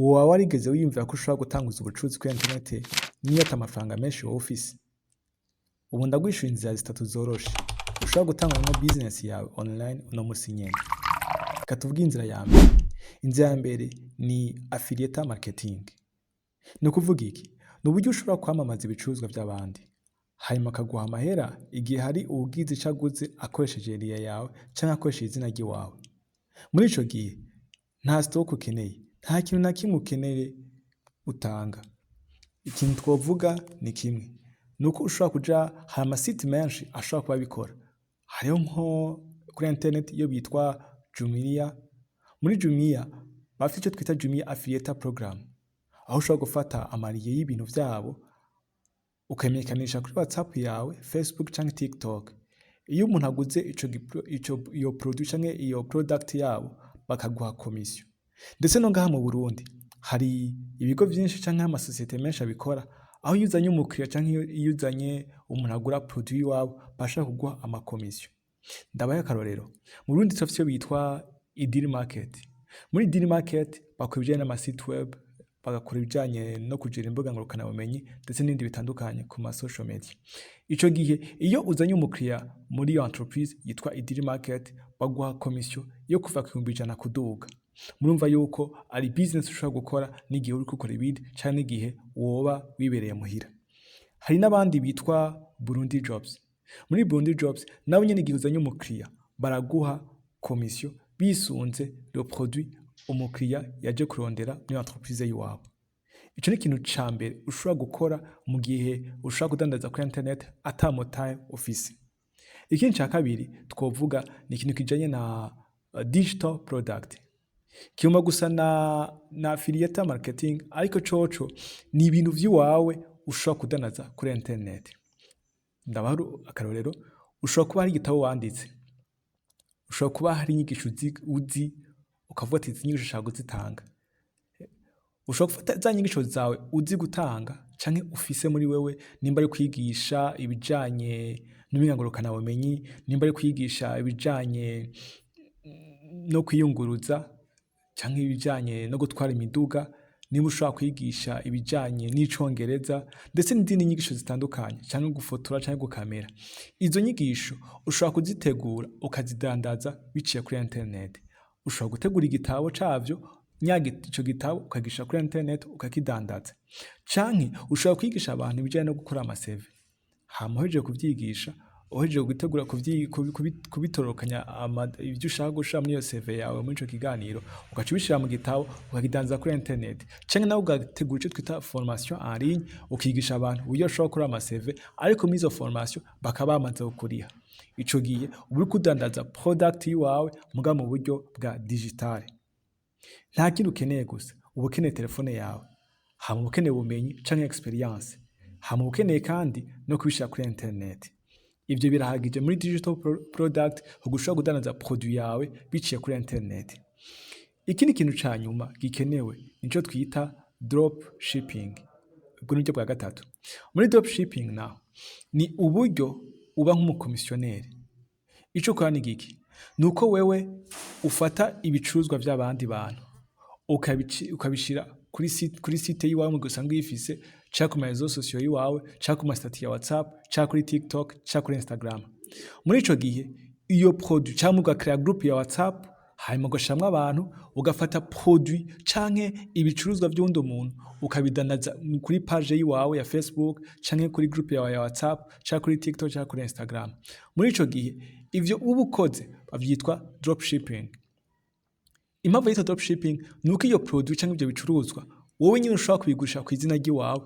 Woba warigeze wiyumvira ko ushobora gutanguza ubucuruzi kuri internet niyo ata mafaranga menshi woba ufise? Ubu ndaguhishuye inzira zitatu zoroshe ushobora gutanguramwo business yawe online uno musi nyene. Reka tuvuge inzira ya mbere. Inzira ya mbere ni affiliate marketing. Ni ukuvuga iki? Ni uburyo ushobora kwamamaza ibicuruzwa vy'abandi, hanyuma bakaguha amahera igihe hari uwugize ico aguze akoresheje lien yawe canke akoresheje izina ry'iwawe. Muri ico gihe nta stock ukeneye, nta kintu na kimwe ukeneye utanga. Ikintu twovuga ni kimwe, nuko ushobora kuja, hari ama site menshi ashobora kuba abikora. Hariho nko kuri internet iyo bitwa Jumia. Muri Jumia barafise ico twita Jumia Affiliate Program, aho ushobora gufata ama lien y'ibintu vyabo ukamenyekanisha kuri WhatsApp yawe, Facebook canke TikTok. Iyo umuntu aguze ico iyo produit canke iyo product yabo, bakaguha commission. Ndetse no ngaha mu Burundi hari ibigo vyinshi canke amasosiyete menshi abikora, aho iyo uzanye umukiriya canke iyo uzanye umuntu agura produit iwawe, bashobora kuguha ama commission. Ndabahe akarorero, mu Burundi turafise ico bitwa Idiri Market. Muri Idiri Market bakora ibijanye n'ama site web, bagakora ibijanye no kujera imbuga ngurukanabumenyi ndetse n'ibindi bitandukanye ku ma social media. Ico gihe iyo uzanye umukiriya muri iyo entreprise yitwa Idiri Market, baguha commission yo kuva ku 100,000 kuduga. Murumva yuko ari business ushobora gukora n'igihe uriko ukora ibindi canke n'igihe woba wibereye muhira. Hari n'abandi bitwa Burundi Jobs. Muri Burundi Jobs nabo nyene, igihe uzanye umukiriya, baraguha commission bisunze le produit umukiriya yaje kurondera muri entreprise yiwawe. Ico ni ikintu ca mbere ushobora gukora mu gihe ushobora kudandaza kuri internet ata mutahe ufise. Ikindi ca kabiri twovuga ni ikintu kijanye na digital product. Kigomba gusa na affiliate marketing, ariko coco ni ibintu vy'iwawe ushobora kudandaza kuri internet. Ndabaha akarorero: ushobora kuba hari igitabo wanditse, ushobora kuba hari inyigisho uzi, ukavuga ati: "Izi nyigisho nshaka kuzitanga." Ushobora gufata za nyigisho zawe uzi gutanga canke ufise muri wewe, nimba ari kwigisha ibijanye n'ubuhinga ngurukanabumenyi, nimba ari kwigisha ibijanye no kwiyunguruza canke ibijanye no gutwara imiduga, nimba ushobora kwigisha ibijanye n'icongereza ndetse n'izindi nyigisho zitandukanye, canke gufotora canke gukamera, izo nyigisho ushobora kuzitegura ukazidandaza biciye kuri internet. Ushobora gutegura igitabo cavyo, ico gitabo ukagishira kuri internet ukakidandaza, canke ushobora kwigisha abantu ibijanye no gukora ama CV, hama uhejeje kuvyigisha, uhejeje gutegura kubitororokanya ivyo ushaka gushira muri iyo CV yawe muri ico kiganiro, ugaca ubishira mu gitabo ukakidandaza kuri internet, canke nawe ugategura ico twita formation en ligne, ukigisha abantu uburyo bashobora gukora ama CV, ariko muri izo formation bakaba bamaze kukuriha. Ico gihe uba uriko udandaza product yiwawe muga mu buryo bwa digital. Nta kindi ukeneye, gusa uba ukeneye telefone yawe, hama uba ukeneye ubumenyi canke experience, hama uba ukeneye kandi no kubishira kuri internet. Ivyo birahagije muri digital product ushobora kudandaza produit yawe biciye kuri internet. Ikindi kintu ca nyuma gikenewe nico twita drop shipping. Ubwo ni uburyo bwa gatatu. Muri drop shipping naho ni uburyo uba nk'umukomisiyoneri. Ico ukora ni giki? Nuko wewe ufata ibicuruzwa vy'abandi bantu ukabishira kuri site yiwawe mu gihe usanzwe uyifise, canke ku ma réseaux sociaux yiwawe, canke ku ma statut ya WhatsApp, canke kuri TikTok, canke kuri Instagram. Muri ico gihe iyo produit, canke ugakrea groupe ya WhatsApp, hanyuma ugashiramwo abantu, ugafata produit canke ibicuruzwa vy'uwundi muntu ukabidandaza kuri page yiwawe ya Facebook canke kuri groupe yawe ya WhatsApp canke kuri TikTok canke kuri Instagram. Muri ico gihe ivyo uba ukoze bavyitwa dropshipping. Impamvu yitwa dropshipping ni uko iyo produit canke ivyo bicuruzwa wowe nyene ushobora kubigurisha kw'izina ry'iwawe,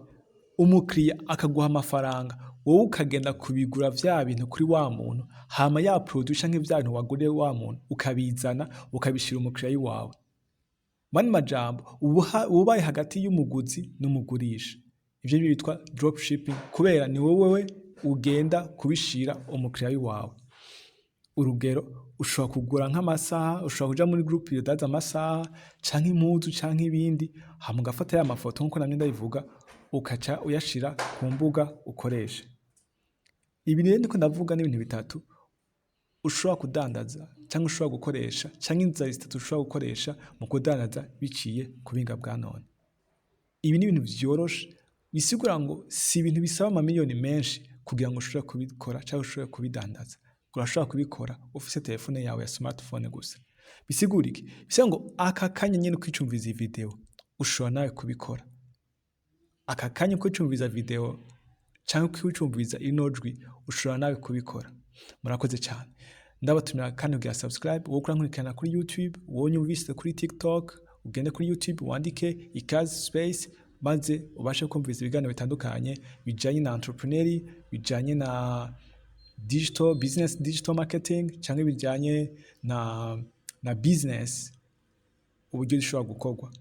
umukiriya akaguha amafaranga, wowe ukagenda kubigura vya bintu kuri wa muntu, hama ya produit canke vya bintu waguriye wa muntu ukabizana ukabishira umukiriya w'iwawe. Muyandi majambo, uba ubaye hagati y'umuguzi n'umugurisha. Ivyo nivyo bitwa dropshipping, kubera ni wowe ugenda kubishira umukiriya w'iwawe. Urugero, ushobora kugura nk'amasaha, ushobora kuja muri groupe idandaza amasaha canke impuzu canke ibindi, hama ugafata ya mafoto nkuko namye ndabivuga, ukaca uyashira ku mbuga ukoresha. Ibi rero ndiko ndavuga n'ibintu bitatu ushobora kudandaza. cyangwa ushobora gukoresha, cyangwa inzira zitatu ushobora gukoresha mu kudandaza biciye ku buhinga bwa none. Ibi ni ibintu vyoroshe, bisigura ngo si ibintu bisaba amamiliyoni menshi kugira ngo ushobore kubikora cyangwa ushobore kubidandaza. Urashobora kubikora ufise telefone yawe ya smartphone gusa. Bisigura iki? Bisigura ngo aka kanya nyene ukicumviza iyi video ushobora nawe kubikora. Aka kanya ukicumviza video cyangwa ukicumviza ino jwi, ushobora nawe kubikora. Murakoze cyane. Ndabatumira kandi kugira subscribe. Wowe urankurikirana kuri YouTube, wowe unyumvise kuri TikTok, ugende kuri YouTube wandike Ikaze Space, maze ubashe kumviriza ibiganiro bitandukanye bijanye na entrepreneur, bijanye na digital business, digital marketing, cyangwa bijanye na business, uburyo bishobora gukorwa.